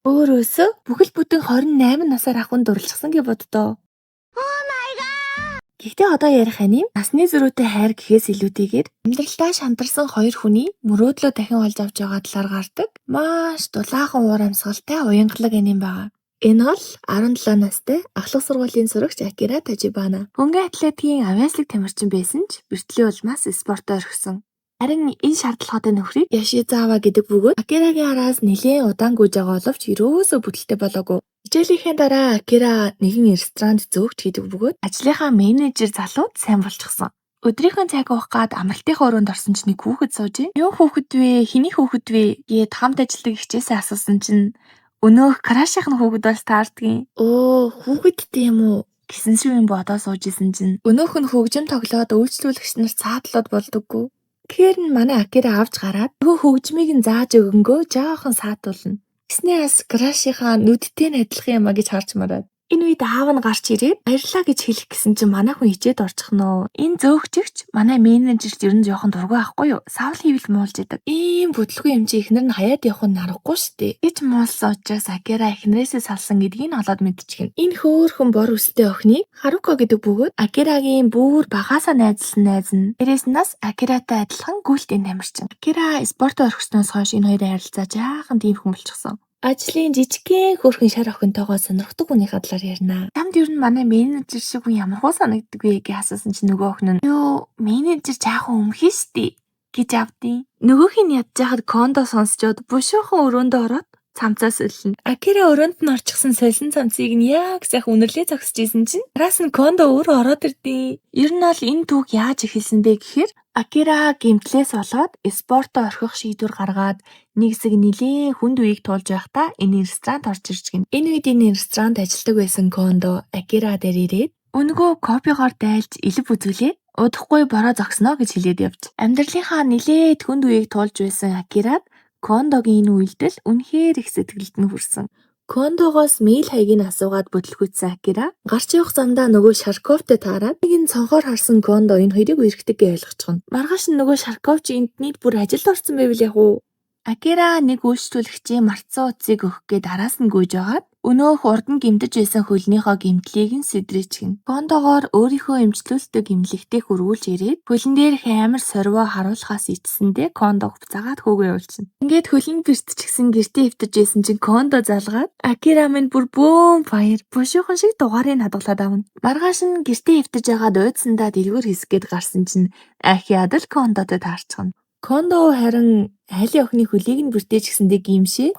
Өөрөөсөө бүхэл бүтэн 28 насаар ах хүн дурлчихсан гэж боддоо. Гэхдээ одоо ярих аним насны зөрүүтэй хайр гэхээс илүүтэйгээр амьдралдаа шантарсан хоёр хүний мөрөөдлөө дахин олж авч байгаа талаар гардаг маш дулаахан уур амьсгалтай уянгалаг аним байгаа. Энэ бол 17 настай ахлах сургуулийн сурагч Акира Тажибана. Хөнгөн атлетикийн авьяаслаг тамирчин байсан ч бэртлийн улмаас спортоо орхисон. Харин энэ шаардлагатай нөхрийг Яшизава гэдэг бөгөөд Акирагийн араас нэлээн удаан гүйж байгаа боловч ерөөсөө бүтэлтэй болоогүй. Хичээлийнхээ дараа Акира нэгэн ресторанд зөөгч хийдэг бөгөөд ажлынхаа менежер залууд сайн болчихсон. Өдрийнхөө цайг уух гээд амралтынхаа өрөөнд орсон чинь нэг хүүхэд сууж байна. "Юу хүүхэд вэ? Хэний хүүхэд вэ?" гээд хамт ажилладаг хичээсээ асуусан чинь өнөөх crush ийн хүүхэд болж таардгийн. "Өө, хүүхэдтэй юм уу?" гэсэн шиг юм бодоо сууж исэн чинь өнөөх нь хөгжим тоглоод үйлчлүүлэгч нар цаатлаад болдоггүй. Тэгэхээр нь манай Акира авч гараад нөгөө хөгжмийг нь зааж өгөнгөө жоохон саатуулна. Тэгснээ бас crush ийнхаа нүдтэй нь адилхан юм а гэж харж мараад. Энэ үед аав нь гарч ирээд баярлаа гэж хэлэх гэсэн чинь манай хүн хичээд орчих нөө. Энэ зөөгчөгч манай менежер ч ер нь жоохон дургүй байхгүй юу? Савл хийвэл муулж идэг. Ийм бүтлгүй юм чи эхнэр нь хаяад явах нь аргагүй штэ. Гэж муулсан учраас Акира эхнэрээсээ салсан гэдгийг нь олоод мэдчихнэ. Энэ хөөхөн бор үстэй охиныг Харуко гэдэг бөгөөд Акирагийн бүр багаасаа найзлсан найз нь. Дээрээс нь бас Акиратай адилхан гүйлтийн тамирчин. Акира спортоо орхисноос хойш энэ хоёрын харилцаа жаахан тийм хүн болчихсон. Ажлын жижигхэн хөөрхөн шар охинтойгоо сонирхдаг хүнийхээ талаар ярина. "Чамд ер нь манай менежер шиг хүн ямар хуу санагддаг вэ?" гэж асуусан чинь нөгөө охин нь "Юу, менежер жаахан өмхий штий" гэж авдیں۔ Нөгөөх нь ядж байхад Кондо сонсчоод бушуухан өрөөндөө ороод цамцаа солино. Акира өрөөнд нь орчихсон солисон цамцыг нь яг сайхан үнэрлээ зогсож исэн чинь араас нь Кондо өөрөө ороод ирдیں۔ Ер нь бол энэ түүх яаж эхэлсэн бэ гэхээр Акира гэмтлээс болоод спортоо орхих шийдвэр гаргаад нэг хэсэг нэлээн хүнд үеийг туулж байхдаа энэ ресторанд орж ирж гинэ. Энэ үед энэ ресторанд ажилладаг байсан Кондо Акира дээр ирээд өнгөө кофегоор дайлж элэв үзүүлээд удахгүй бороо зогсноо гэж хэлээд явж. Амьдралынхаа нэлээд хүнд үеийг туулж байсан Акирад Кондогийн энэ үйлдэл үнэхээр их сэтгэлд нь хүрсэн. Кондогоос мэйл хаягийг асуугаад бүтлгүүцсэн Акира гарч явах замдаа нөгөө Шарковтой таарад нэг нь цонхоор харсан Кондо энэ хоёрыг үерхдэг гэж ойлгочихно. Маргааш нь нөгөө Шарков чи энднийд бүр ажилд орсон байвал яг уу? Акира нэг үйлчлүүлэгчийн мартсан утсыг өгөх гээд араас нь гүйж байгаад өнөөх урд нь гэмтэж байсан хөлнийхөө гэмтлийг нь сэдрээчихнэ. Кондогоор өөрийнхөө эмчлүүлдэг эмнэлэгтээ хөрвүүлж ирээд хөлн дээрх амар сорвоо харуулхаас ичсэндээ Кондог буцаагаад хөөгөө явуулчихна. Ингээд хөлөнд бэртчихсэн гэртээ хэвтэж байсан чинь Кондо залгаад Акира минь бүр бөөн баяр бушуухан шиг дугаарыг хадгалаад авна. Маргааш нь гэртээ хэвтэж байгаад уйдсандаа дэлгүүр хэсэх гээд гарсан чинь ахиад л Кондотой таарчихна. Кондо харин айлын охины хөлийг нь бэртээчихсэндээ гэмшээд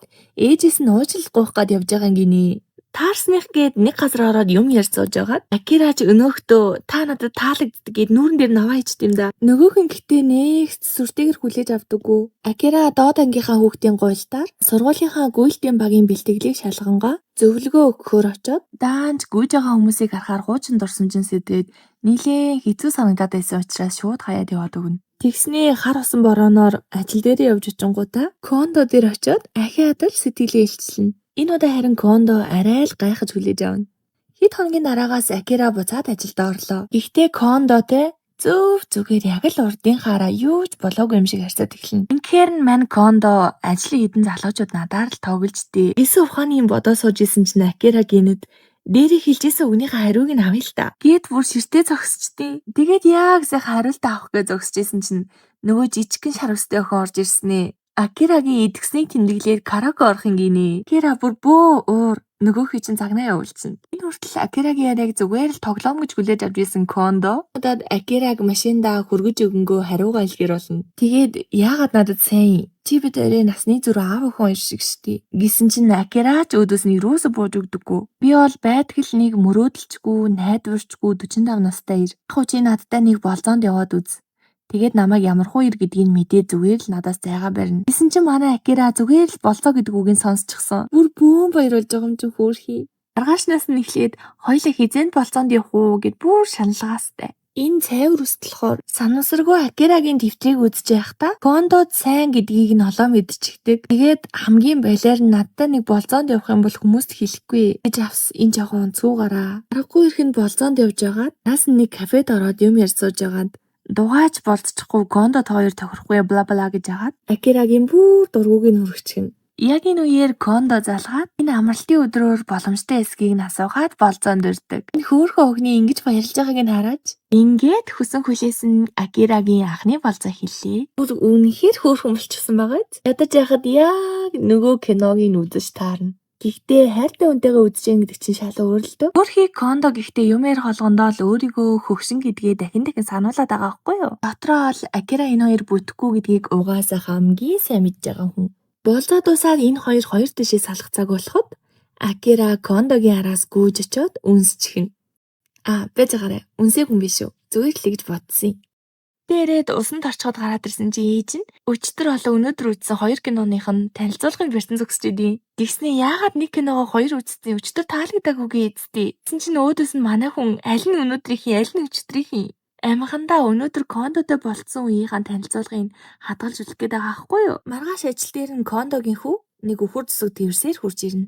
ээжээс нь уучлал гуйх гээд явж байгаа гинэ. Таарсных гээд нэг газар ороод юм ярьж сууж байгаад Акира ч өнөөхтөө та надад таалагддаг гээд нүүрэн дээр наваа хийчт юм да. Нөгөөх нь гэхдээ нэг сүртэйгэр хүлээж авдаггүй. Акира доод ангийнхаа хүүхдийн гуйлтаар сургуулийнхаа гүйлтийн багийн бэлтгэлийг шалгангаа зөвлөгөө өгөхөөр очоод даанч гүйж байгаа хүмүүсийг харахаар хуучин дурсамжин сэдрээд нилээн хэцүү санагдаад байсан учраас шууд хаяад яваад өгнө. Тэгснээ хар усан борооноор ажил дээрээ явж очингуутаа Кондо дээр очиод ахиад л сэтгэлээ илчилнэ. Энэ удаа харин Кондо арай л гайхаж хүлээж авна. Хэд хоногийн дараагаас Акира буцаад ажилдаа орлоо. Гэхдээ Кондотой зөв зүгээр яг л урдынхаараа юу ч болоогүй юм шиг харьцаад эхэлнэ. Ингэхээр нь мань Кондо ажлын хэдэн залуучууд надаар л тоглож дээ. Гэсэн ухааны юм бодоо сууж исэн чинь Акира гинэд дээрээ хэлжсэн үгнийхээ хариуг нь авъя л та. Гээд бүр ширтээ зогсчдیں۔ Тэгээд яг сайхан хариултаа авах гэж зогсож исэн чинь нөгөө жижигхэн шар үстэй охин орж ирсэн ээ. Акирагийн идэхснийг тэмдэглээд караоке орох юм гинэ. Акира бүр бөө уур нөгөөхий чинь загнаа явуулчихна. Энэ хүртэл Акирагийн яриаг зүгээр л тоглоом гэж хүлээж авч исэн Кондо удаад Акираг машиндаа хүргэж өгөнгөө хариугаа илгээр болно. Тэгээд яагаад надад сайн чи бид хоёрын насны зүрх аав охин хоёр шиг штий гэсэн чинь Акира ч өөдөөс нь юусоо бууж өгдөггүй. Би бол байдгал нэг мөрөөдөлчгүй, найдварчгүй 45 настай ир. Яг чи надтай нэг болзоонд яваад үз. Тэгээд намайг ямар хуу ир гэдгийг мэдээ зүгээр л надаас зайгаа барина. Гэсэн чинь манай Акира зүгээр л болцоо гэдэг үгийг сонсчихсон. Бүр бөөн баяр болж байгаа юм чинь хөөрхий. Маргаашнаас нь эхлээд хоёлаа хизээнд болцоонд явах уу гэд бүр шаналгаастай. Энэ цайвар үст болохоор санамсаргүй Акирагийн дэвтрийг үзэж байхдаа Кондод сайн гэдгийг нь олоо мэдчихдэг. Тэгээд хамгийн балиар нь надтай нэг болзоонд явах юм бол хүмүүст хэлэхгүй гэж авс энэ жоохон онцгүйгаараа. Аргагүй ирэхэд болзоонд явж байгаад наас нь нэг кафед ороод юм ярьж сууж байгаад дугайч болцчихгүй Кондод хоёр тохирохгүй бла бла гэж агаад Акирагийн бүр дургүйг нь хүрчихнэ. Яг энэ үеэр Кондо залгаад энэ амралтын өдрөөр боломжтой эсэхийг нь асуугаад болзоонд ирдэг. Энэ хөөрхөн охины ингэж баярлж байгааг нь хараач. Ингээд хүсэн хүлээсэн Акирагийн анхны болзоо хэллээ. Бүр үнэхээр хөөрхөн болчихсон байгаа биз? Ядаж яхад яг нөгөө киногийг нь үзэж таарна. Гэхдээ хайртай хүнтэйгээ үзэж гин гэдэг чинь шал өөр л дөө. Хөөрхий Кондо гэхдээ юм ярих болгондоо л өөрийгөө хөгшин гэдгээ дахин дахин сануулад байгаа байхгүй юу? Дотроо л Акира энэ хоёр бүтэхгүй гэдгийг угаасаа хамгийн сайн мэдж байгаа хүн. Болзоо дуусаад энэ хоёр хоёр тишээ салах цаг болоход Акира Кондогийн араас гүйж очиод үнсчихнэ. А, байж байгаарай. Үнсээг хүн биш үү? Зүгээр л гэж бодсон юм. Дээрээд усан торчход гараад ирсэн чи ээж нь өчтөр болон өнөөдөр үзсэн хоёр киноных нь танилцуулгыг барьсан зогсож идэв. Тэгснээ яагаад нэг киногоо хоёр үзсэн, өчтөр таалагдаагүй гээдстэй. Тэгсэн чинь өөдөөс нь манай хүн аль нь өнөөдрийнх, аль нь өчтөрийнх. Амхандаа өнөөдөр Кондотой болцсон үеийнхаа танилцуулгыг хадгалж үлдэх гээд байгаа байхгүй юу? Маргааш ажил дээр нь Кондогийн хүү нэг үхэр зүсэг тэрсээр хурж ирнэ.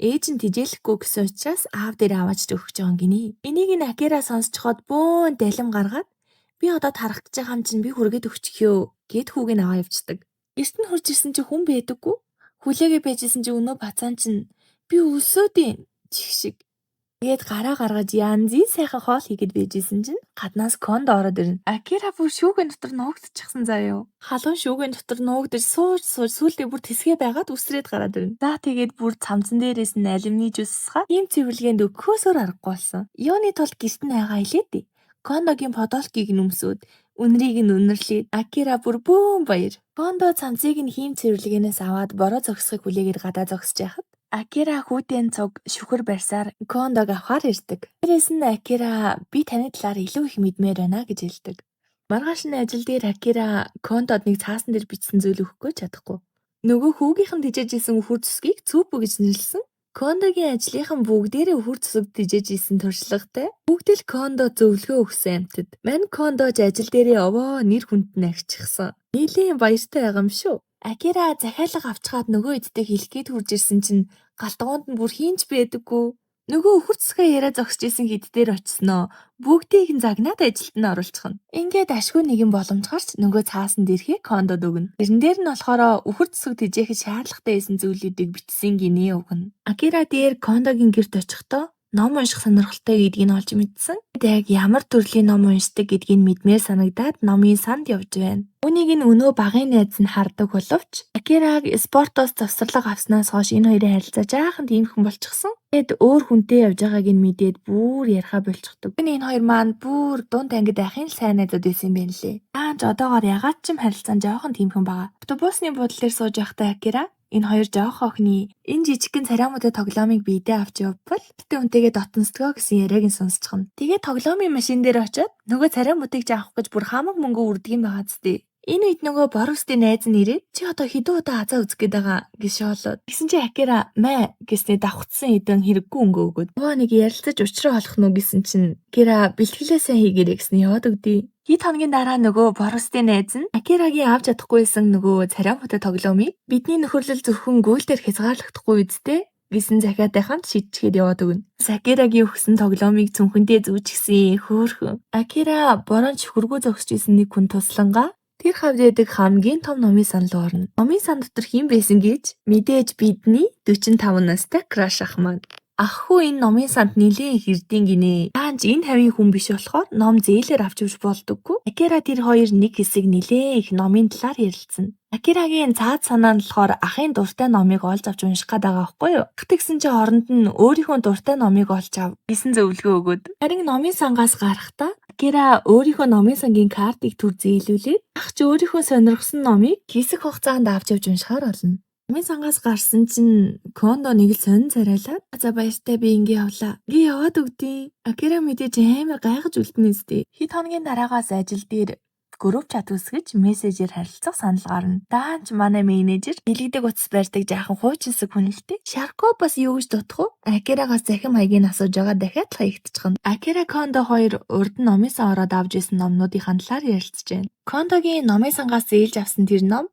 Ээж нь тэжээлэхгүй гэсэн учраас аав дээр аваач өгөх гэж байгаа гинэ. Энийг нь Акира сонсчход бөөн далим гаргаад би одоо тарах гэж байгаа юм чинь би хүргээд өгчих юу гэд хүүг нь аваа явцдаг. Эрт нь хурж ирсэн чи хүн байдаггүй. Хүлээгээ байжсэн чи өнөө бацаан чинь би өлсөөд юм чих шиг. Тэгээд гараа гаргаж янзын сайхан хоол хийгээд байжсэн чинь гаднаас Кондо ороод ирнэ. Акира бүр шүүгэн дотор нуугдчихсан заяо. Халуун шүүгэн дотор нуугдаж сууж сууж сүүлдээ бүр тэсгээ байгаад үсрээд гараад ирнэ. За тэгээд бүр цамцан дээрээс нь алимны жус сасгаад ийм цэвэрлэгээнд өгөхөөсөр аргагүй болсон. Юуны тулд гэрт нь байгаа илээ дээ. Кондогийн подолкийг нүмсүүд үнрийг нь үнэрлээд Акира бүр бөөн баяр. Кондо цамцыг нь хийм цэвэрлэгээнээс аваад бороо зогсохыг хүлээгээд гадаа зогсож байхад Акира хүүтэн цуг шүхэр барьсаар Кондог авахар ирдэг. Дээрээс нь Акира би таны талаар илүү их мэдмээр байна гэж хэлдэг. Маргааш нь ажил дээр Акира Кондод нэг цаасан дээр бичсэн зүйл өгөхгүй чадахгүй. Нөгөө хүүгийнх нь тэжээж исэн үхэр зүсгийг Цүбү гэж нэрлсэн. Кондогийн ажлынхан бүгдээрээ үхэр зүсэг тэжээж исэн туршлагатай. Бүгд л Кондо зөвлөгөө өгсөн амьтад. Мань Кондож ажил дээрээ овоо нэр хүнд нь агчихсан. Нийлэн баяртай байгаа юм шүү. Акира захиалга авчгаад нөгөө эдтэй хэлэх гээд хурж ирсэн чинь галтгоонд нь бүр хинч байдаггүй. Нөгөө үхэр зүсгээ яриа зогсож исэн хэд дээр очсноо бүгдийг нь загнаад ажилд нь оруулчихна. Ингээд ашгүй нэгэн боломж гарч нөгөө цаасан дээрхээ Кондод өгнө. Тэрэн дээр нь болохоор үхэр зүсэг тэжээхэд шаардлагатай байсан зүйлүүдийг бичсэн гинэ өгнө. Акира дээр Кондогийн гэрт очихдоо ном унших сонирхолтой гэдгийг нь олж мэдсэн. Яг ямар төрлийн ном уншдаг гэдгийг нь мэдмээр санагдаад номын санд явж байна. Үүнийг нь өнөө багын найз нь хардаг боловч Акираг спортоос завсарлага авснаас хойш энэ хоёрын харилцаа жаахан тиймхэн болчихсон. Тэгэд өөр хүнтэй явж байгааг нь мэдээд бүр яриха болчихдог. Энэ хоёр маань бүр дунд ангид байхын л сайн найзууд байсан юм байна лээ. Таанч одоогоор ягаад ч юм харилцаа нь жоохон тиймхэн байгаа. Автобусны буудлын дээр сууж байхдаа Акира энэ хоёр жоох охины энэ жижигхэн цараймуутай тоглоомыг биедээ авч явбал тэртээ үнтэйгээ дотносдгоо гэсэн яриаг нь сонсчихно. Тэгээд тоглоомын машин дээр очиод нөгөө цараймуудыг ч авах гэж бүр хамаг мөнгө үрдэг юм байгаа зү. Энэ үед нөгөө Борустын найз нь ирээд чи одоо хэдэн удаа азаа үзэх гээд байгаа гэж шоолоод. Тэгсэн чи Акира мэ гэснээ давхцсан хэдэн хэрэггүй өнгө өгөөд. Нөгөө нэг ярилцаж учраа олох нь уу гэсэн чинь Акира бэлтгэлээ сайн хийгээрэй гэсэн яваад өгдөө. Хэд хоногийн дараа нөгөө Борустын найз нь Акирагийн авч чадахгүйсэн нөгөө цараймуутай тоглоомыг бидний нөхөрлөл зөвхөн гүйлтээр хязгаарлахдаггүй үсттэй гэсэн захиатай хамт шидчихэд яваад өгнө. Акирагийн өгсөн тоглоомыг цүнхэндээ зүүчихсэн хөөхөн. Акира бороонд шүхэргүй зогсож исэн нэг хүн туслангаа тэр хавьд байдаг хамгийн том номын сан руу орно. Номын сан дотор хэн байсан гэж мэдээж бидний 45 настай crush ах маань. Ах хүү энэ номын санд нэлээд их ирдийн гинэ. Таанч энэ хавийн хүн биш болохоор ном зээлээр авч явж болдоггүй. Акира тэр хоёр нэг хэсэг нэлээд их номын талаар ярилцсан. Акирагийн цаад санаа нь болохоор ахын дуртай номыг олж авч унших гээд байгаа байхгүй юу? Ах тэгсэн чинь оронд нь өөрийнхөө дуртай номыг олж ав гэсэн зөвлөгөө өгөөд. Харин номын сангаас гарахдаа Акира өөрийнхөө номын сангийн картыг түр зээлүүлээд ах ч өөрийнхөө сонирхсон номыг хэсэг хугацаанд авч явж уншихаар болно. Номын сангаас гарсан чинь Кондо нэг л сонин царайлаад за баяртай би ингээ явлаа. Ингээ яваад өгдیں۔ Акира мэдээж амар гайхаж үлдэнэ үстэй. Хэд хоногийн дараагаас ажил дээр group chat үүсгэж мессежээр харилцах санал гарна. Даанч манай менежер дэлгэдэг утас барьдаг жаахан хуучинсаг хүн л дээ. Шарко бас юу гэж дутах вэ? Акирагаас захим хаягийг асууж байгаа дахиад л хаягдчихна. Акира Кондо хоёр урд нь номын сан ороод авч исэн номнуудын талаар ярилцж байна. Кондогийн номын сангаас зээлж авсан тэр ном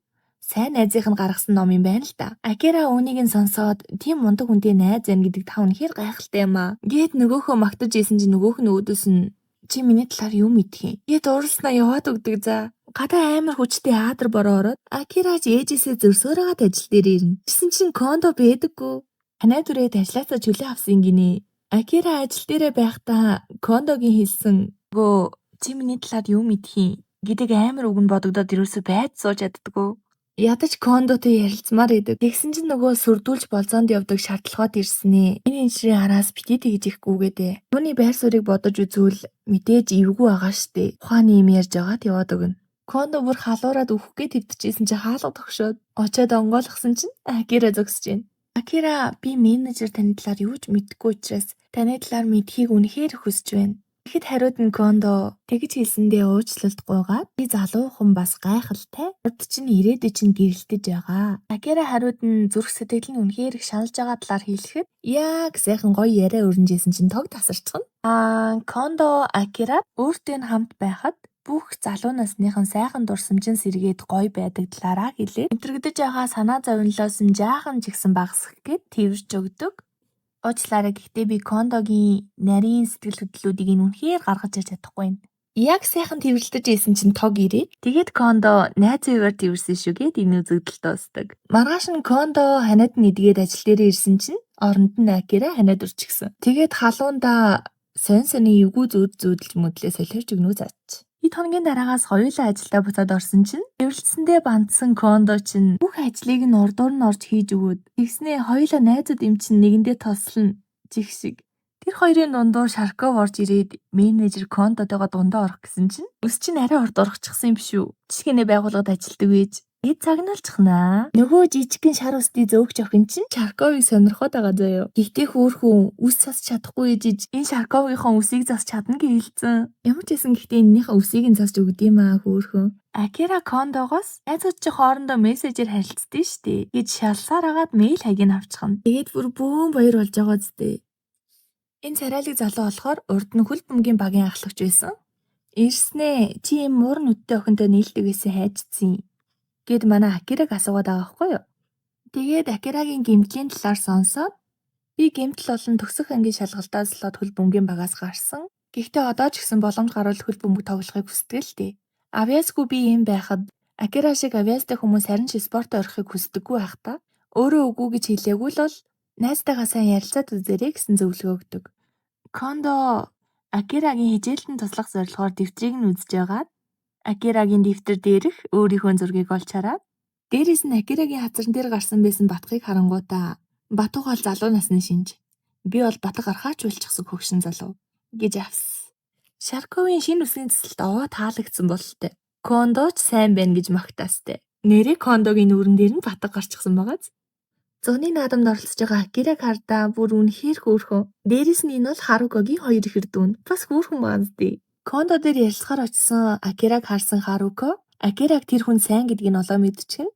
сайн найзынх нь гаргасан ном юм байна л да. Акира үүнийг нь сонсоод тийм мундаг хүнтэй найз байна гэдэг та үнэхээр гайхалтай юм аа. Гээд нөгөөхөө магтаж исэн чинь нөгөөх нь өөдөөс нь чи миний талаар юу мэдх юм? Гээд уурласнаа яваад өгдөг за. Гадаа амар хүчтэй адар бороо ороод Акира ч ээжээсээ зөрсөөр хагаад ажил дээр ирнэ. Тэгсэн чинь Кондо байдаггүй. Ханиад үрээд ажлаасаа чөлөө авсан гинэ. Акира ажил дээрээ байхдаа Кондогийн хэлсэн "Гөө чи миний талаар юу мэдх юм" гэдэг амар үг нь бодогдоод ерөөсөө байж сууж чаддаггүй. Ядаж Кондотой ярилцмаар байдаг. Тэгсэн чинь нөгөө сүрдүүлж болзоонд явдаг шаардлагууд ирсэн ээ. Энэ энэшрийн араас битгий тэгж их гүгээдэ. Түүний байр суурийг бодож үзвэл мэдээж эвгүй байгаа штэ. Ухааны юм ярьж байгаад яваад өгнө. Кондо бүр халуураад үхэх гээд хэвтчихсэн чинь хаалга тогшоод очоод онгойлгосон чинь Акира зогсож байна. Акира, би менежер таны талаар юу ч мэдэхгүй учраас таны талаар мэдэхийг үнэхээр хүсэж байна. Тэгэхэд хариуд нь Кондо тэгж хэлсэндээ уучлалт гуйгаад би залуухан бас гайхалтай. Урд чинь ирээдүй чинь гэрэлтэж байгаа. Акира хариуд нь зүрх сэтгэл нь үнэхээр их шаналж байгаа талаар хэлэхэд яг сайхан гоё яриа өрнөжсэн чинь тог тасарчихна. Кондо Акира өөртөө нь хамт байхад бүх залуу насныхан сайхан дурсамжин сэргээд гоё байдаг талаараа хэлээд мэдрэгдэж байгаа санаа зовнилоос нь жаахан ч гэсэн багасгах гээд тэрвэрч өгдөг. Уучлаарай, гэхдээ би Кондогийн нарийн сэтгэл хөдлөлүүдийг нь үнэхээр гаргаж ирж чадахгүй байна. Яг сайхан тэрвэрлдэж ийсэн чинь тог ирээд тэгээд Кондо найзын хувиар тэрвэрсэн шүү гээд энэ үзэгдэл дуусдаг. Маргааш нь Кондо ханиад нь эдгээд ажил дээрээ ирсэн чинь оронд нь Акира ханиад үрчихсэн. Тэгээд халуунда сонь соны эвгүй зүүд зүүдэлж мөдлөө солиорч өгнө үү заач. Хэд хоногийн дараагаас хоёулаа ажилдаа буцаад орсон чинь эвэрлдсэндээ бандсан Кондо чинь бүх ажлыг нь урдуур нь орж хийж өгөөд тэгснээ хоёулаа найзууд юм чинь нэгэндээ тослоно жих шиг. Тэр хоёрын дундуур Шарков орж ирээд менежер Кондотойгоо дундаа орох гэсэн чинь өс чинь арай урд орчихсон юм биш үү? Жишгэнэ байгууллагад ажилладаг байж эд цагнаалчихнаа. Нөгөө жижигхэн шар үстэй зөөгч охин чинь Шарковыг сонирхоод байгаа заяо. Гэхдээ хөөхөн үс засч чадахгүй ээжиж энэ Шарковынхон үсийг засч чадна гэж хэлсэн. Ямар ч байсан гэхдээ энэнийхээ үсийг нь засч өгд юм аа хөөхөн. Акира Кондогоос найзууд чи хоорондоо мессежээр харилцдээ штэ гэж шалсаар агаад мэйл хаягийг авчихна. Тэгээд бүр бөөн баяр болж байгаа зү. Энэ царайлаг залуу болохоор урд нь хөл бөмбөгийн багийн ахлагч байсан. Ирснээ чи ийм муур нүдтэй охинтой нийлдэг байсан хайжцсан гэд манай Акираг асуугаад байгаа байхгүй юу? Тэгээд Акирагийн гэмтлийн талаар сонсоод би гэмтэл болон төгсөх ангийн шалгалтаас болоод хөл бөмбөгийн багаас гарсан. Гэхдээ одоо ч гэсэн боломж гарвал хөл бөмбөг тоглохыг хүсдэг л дээ. Авьяасгүй би юм байхад Акира шиг авьяастай хүмүүс харин ч спортоо орхихыг хүсдэггүй байх та. Өөрөө үгүй гэж хэлээгүй л бол найзтайгаа сайн ярилцаад үзээрэй гэсэн зөвлөгөө өгдөг. Кондо Акирагийн хичээлдэн туслах зорилгоор дэвтрийг нь үзэж байгаад Акирагийн дэвтэр дээрх өөрийнхөө зургийг олж хараад дээрээс нь Акирагийн хазарн дээр гарсан байсан батхыг харангуутаа Батугаал залуу насны шинж. Би бол батга гарахаач болчихсон хөгшин залуу гэж авс. Шарковын шинэ үсгийн засалт овоо таалагдсан бололтой. Кондо ч сайн байна гэж магтаастай. Нэрээ Кондогийн нүүрэн дээр нь батга гарчихсан байгааз. Зуны наадамд оролцож байгаа Акираг хардаа бүр үнэхээр хөөрхөн. Дээрээс нь энэ бол Харукогийн хоёр ихэр дүү. Бас хөөрхөн байгаа зү. Кондо дээр ярилцахаар очисон Акираг харсан Харуко Акираг тэр хүн сайн гэдгийг нь олоо мэдчихнэ.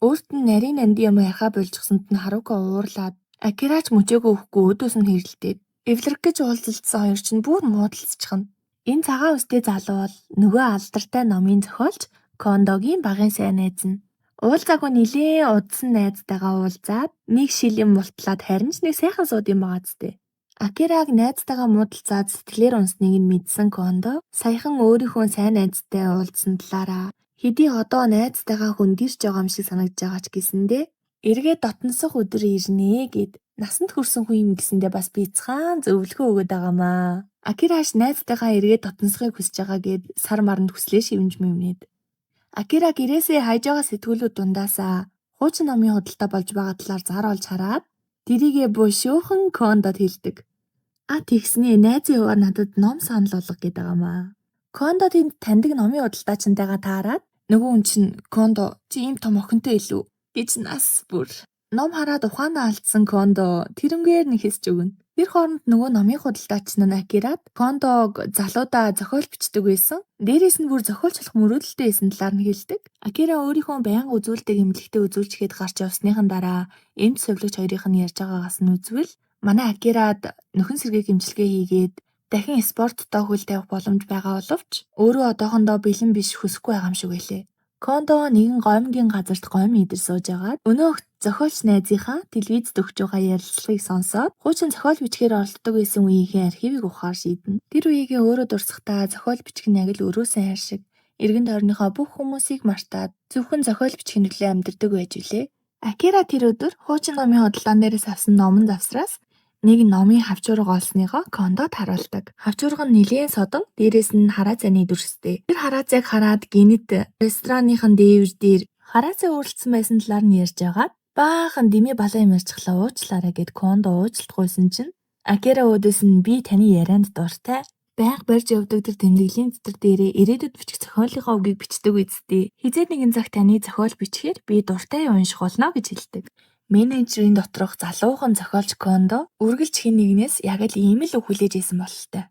Өөрт нь нарийн нандин юм ярихаа болчихсонд нь Харуко уурлаад Акирач мөчөөгөө өгөхгүй өөдөөс нь хэрэлдээд эвлэрэх гэж уулзалдсан хоёр чинь бүр муудалцчихна. Энэ цагаан үстэй залуу бол нөгөө алдартай номын зохиолч Кондогийн багын сайн найз нь. Уулзаагүй нилээн удсан найзтайгаа уулзаад нэг шил юм мултлаад харин ч нэг сайхан сууд юм байгаа зү. Акираг найзтайгаа муудалцаад сэтгэлээр унсныг нь мэдсэн Кондо саяхан өөрийнхөө сайн найзтай уулзсан талаараа хэдий одоо найзтайгаа хөндийрч байгаа юм шиг санагдаж байгаа ч гэсэндээ эргээд дотносох өдөр ирнэ гэд насанд хүрсэн хүн юм гэсэндээ бас бяцхан зөвлөгөө өгөөд байгаамаа. Акираш найзтайгаа эргээд дотносохыг хүсэж байгаа гэд сар маранд хүслээ шивнж мэмнэд. Акира гэрээсээ хайж байгаа сэтгүүлүүд дундаасаа хуучин номын худалдаа болж байгаа талаар зар олж хараад тэрийгэ бушуухан Кондод хэлдэг. А тэгснээ найзын хуваар надад ном санал болго гэдэг байгаамаа. Кондо тэнд таньдаг номын худалдаачинтайгаа таарад нөгөө хүн чинь Кондо чи ийм том охинтой илүү гэж нас бүр. Ном хараад ухаанаа алдсан Кондо тэрнгээр нь хэсч өгнө. Тэр хооронд нөгөө номын худалдаач нь Акирад Кондог залуудаа зохиол бичдэг байсан. Дээрээс нь бүр зохиолч болох мөрөөдөлтэй байсан талаар нь хэлдэг. Акира өөрийнхөө байнга үзүүлдэг эмнэлэгтээ үзүүлчихэд гарч явсныхан дараа эмч сувилагч хоёрын нь ярьж байгаагаас нь үзвэл манай Акирад нөхөн сэргээх эмчилгээ хийгээд дахин спорттой хөл тавих боломж байгаа боловч өөрөө одоохондоо бэлэн биш хүсэхгүй байгаа юм шиг байлээ. Кондо нэгэн гоймонгийн газарт гоймон идэж сууж байгаад өнөөх зохиолч найзынхаа телевизэд өгч байгаа ярилцлагыг сонсоод хуучин зохиол бичгээр оролддог байсан үеийнхээ архивыг ухаар шийднэ. Тэр үеигээ өөрөө дурсахдаа зохиол бичих нь яг л өрөөсөн хайр шиг Эргэн тойрныхоо бүх хүмүүсийг мартаад зөвхөн зохиол бичих нөлөө амьдардаг байж билээ. Акира тэр өдөр хуучин номын худалдаан дээрээс авсан номон завсраас нэг номын хавчуурга олсныгоо Кондод харуулдаг. Хавчуурга нь нэлээн содон, дээрээс нь хараацайны дүрстэй. Тэр хараацайг хараад гэнэт рестораныхын дээвэр дээр хараацай өөрлөсөн байсан талаар нь ярьж байгаад баахан дэмий балан юм ярьчихлаа, уучлаарай гэд Кондо уучлалт гуйсан чинь Акира өөдөөс нь би таны ярианд дуртай. Байнга барьж явдаг тэр тэмдэглэлийн тэтэр дээрээ ирээдүйд бичих зохиолынхоо үгийг бичдэг үсттэй. Хэзээ нэгэн цаг таны зохиол бичихээр би дуртай унших болно гэж хэлдэг. Менежерийн доторх залуухан зохиолч Кондо үргэлж хэн нэгнээс яг л ийм л үг хүлээж исэн бололтой.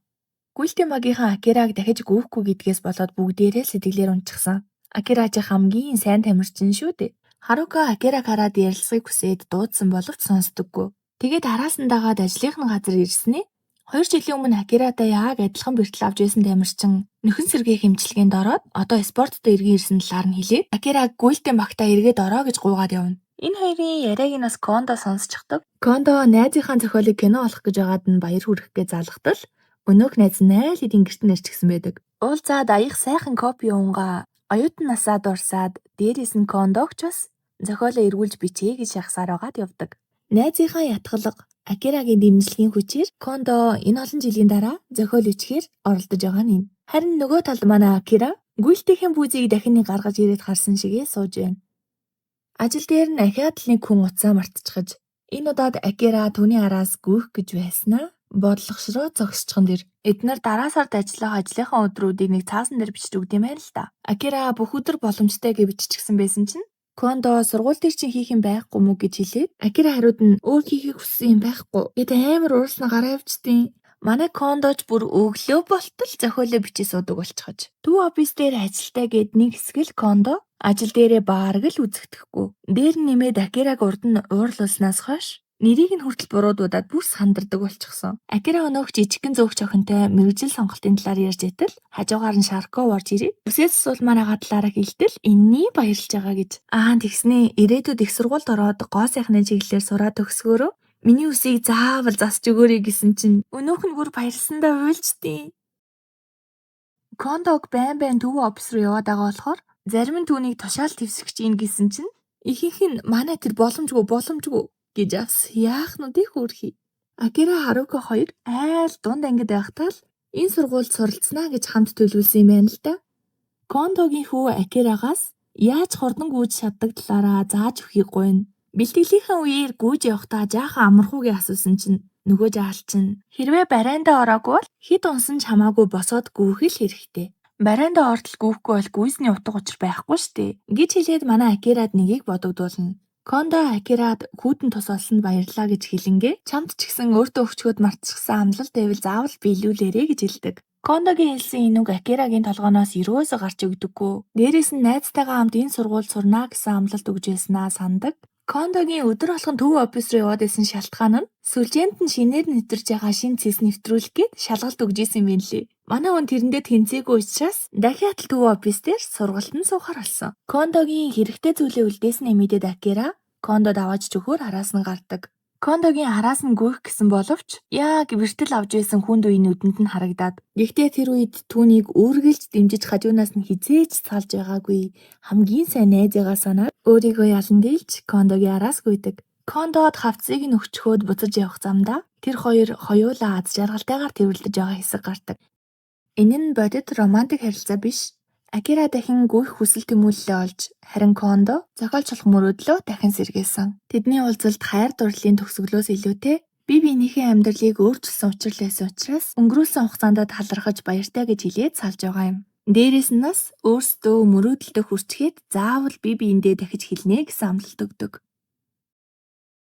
Гүйлтийн багийнхан Акираг дахиж гүйхгүй гэдгээс болоод бүгдээрээ сэтгэлээр унчихсан. Акира ч хамгийн сайн тамирчин шүү дээ. Харука Акираг хараад ярилцахыг хүсээд дуудсан боловч сонсдоггүй. Тэгээд араас нь дагаад ажлынх нь газар ирснээ 2 жилийн өмнө Акиратай яг адилхан бэртэл авч байсан тамирчин нөхөн сэргээх эмчилгээнд ороод одоо спортод эргэн ирсэн талаар нь хэлээд Акираг гүйлтийн багтаа эргээд ороо гэж гуйгаад явна. Энэ хоёрын яриаг нь бас Кондо сонсчихдог. Кондо найзынхаа зохиолыг кино олох гэж байгаад нь баяр хүргэх гэж залгатал өнөөх найз нь айл хэдийн гэрт нь ирчихсэн байдаг. Уулзаад аях сайхан кофе уунгаа оюутан насаа дурсаад дээрээс нь Кондогч бас зохиолоо эргүүлж бичээ гэж шахсаар байгаад явдаг. Найзынхаа ятгалга Акирагийн дэмжлэгийн хүчээр Кондо энэ олон жилийн дараа зохиол бичгээр оролдож байгаа нь юм. Харин нөгөө талд манай Акира гүйлтийнхэн пүүзийг дахин нэг гаргаж ирээд харсан шигээ сууж байна. Ажил дээр нь ахиад л нэг хүн утсаа мартчихаж энэ удаад Акира түүний араас гүйх гэж байснаа бодлогошроо зогсчихон дэр. Эднэр дараа сард ажиллах ажлынхаа өдрүүдийг нэг цаасан дээр бичиж өгд юм байна л да. Акира бүх өдөр боломжтой гэж биччихсэн байсан чинь Кондо сургууль дээр чинь хийх юм байхгүй мүү гэж хэлээд Акира хариуд нь өөр хийхийг хүссэн юм байхгүй. Гэт амар уурласан гараа явчдیں۔ Манай Кондоч бүр өглөө болтол зохиолоо бичиж суудаг болчихож. Төв офис дээр ажилтай гэд нэг хэсэг л Кондо ажил дээрээ бараг л үзэгдэхгүй. Дээр нь нэмээд Акираг урд нь уурлуулснаас хойш нэрийг нь хүртэл буруудуудаад бүр сандардаг болчихсон. Акира өнөөх жижигхэн зөөгч охинтой мэргэжил сонголтын талаар ярьж байтал хажуугаар нь Шарко орж ирээд үсээ засуулмаар байгаа талаараа хэлтэл энэний баярлж байгаа гэж. Аа тэгснээ ирээдүйд их сургуульд ороод гоо сайхны чиглэлээр сураад төгсгөөрөө миний үсийг заавал засч өгөөрэй гэсэн чинь өнөөх нь бүр баярлсандаа уйлждیں۔ Кондог байн байн төв офис руу яваад байгаа болохоор зарим нь түүнийг тушаал твсгэж ийн гэсэн чинь ихэнх нь манай тэр боломжгүй боломжгүй гэж авс яах нь вэ хөөрхий. Акира Харука хоёр айл дунд ангид байхдаа л энэ сургуульд суралцсанаа гэж хамт төлөвлөсөн юм байна л да. Кондогийн хүү Акирагаас яаж хурдан гүйж чаддаг талаараа зааж өгөхийг гуйна. Бэлтгэлийнхээ үеэр гүйж явахдаа жаахан амархуугийн асуусан чинь нөгөө жаал чинь хэрвээ барайндаа ороогүй бол хэд унсан ч хамаагүй босоод гүйх л хэрэгтэй. Барайндаа ортол гүйхгүй бол гүйсний утга учир байхгүй штэ гэж хэлээд манай Акирад нэгийг бодогдуулна. Кондо Акирад хүйтэн тус олсонд баярлалаа гэж хэлэнгээ чамд ч гэсэн өөртөө өгчхөөд мартчихсан амлалт байвал заавал биелүүлээрэй гэж хэлдэг. Кондогийн хэлсэн энэ үг Акирагийн толгооноос ерөөсөө гарч өгдөггүй. Дээрээс нь найзтайгаа хамт энэ сургуульд сурнаа гэсэн амлалт өгч байснаа санадаг. Кондогийн өдөр болгон төв офис руу яваад байсан шалтгаан нь сүлжээнд нь шинээр нэвтэрч байгаа шинэ цэс нэвтрүүлэх гээд шалгалт өгч исэн юм билээ. Манай хүн тэрэндээ тэнцээгүй учраас дахиад л төв офис дээр сургалтанд суухаар болсон. Кондогийн хэрэгтэй зүйлээ үлдээснээ мэдээд Акира Кондод аваач өгөхөөр араас нь гардаг. Кондогийн араас нь гүйх гэсэн боловч яг бэртэл авч байсан хүнд үеийн нүдэнд нь харагдаад. Гэхдээ тэр үед түүнийг үргэлж дэмжиж хажуунаас нь хэзээ ч салж байгаагүй хамгийн сайн найзыгаа санаад өөрийгөө ялан дийлж Кондогийн араас гүйдэг. Кондод хавцыг нь өгчхөөд буцаж явах замдаа тэр хоёр хоёулаа аз жаргалтайгаар тэврэлдэж байгаа хэсэг гардаг. Энэ нь бодит романтик харилцаа биш. Акира дахин гүйх хүсэл тэмүүллээ олж, харин Кондо зохиолч болох мөрөөдлөө дахин сэргээсэн. Тэдний уулзалт хайр дурлалын төгсгөлөөс илүүтэй бие биенийхээ амьдралыг өөрчилсөн учрал байсан учраас өнгөрүүлсэн хугацаанд талархаж баяртай гэж хэлээд салж байгаа юм. Дээрээс нь бас өөрсдөө мөрөөдөлдөө хүрчгээд заавал бие биендээ дахиж хэлнэ гэсэн амлалт өгдөг.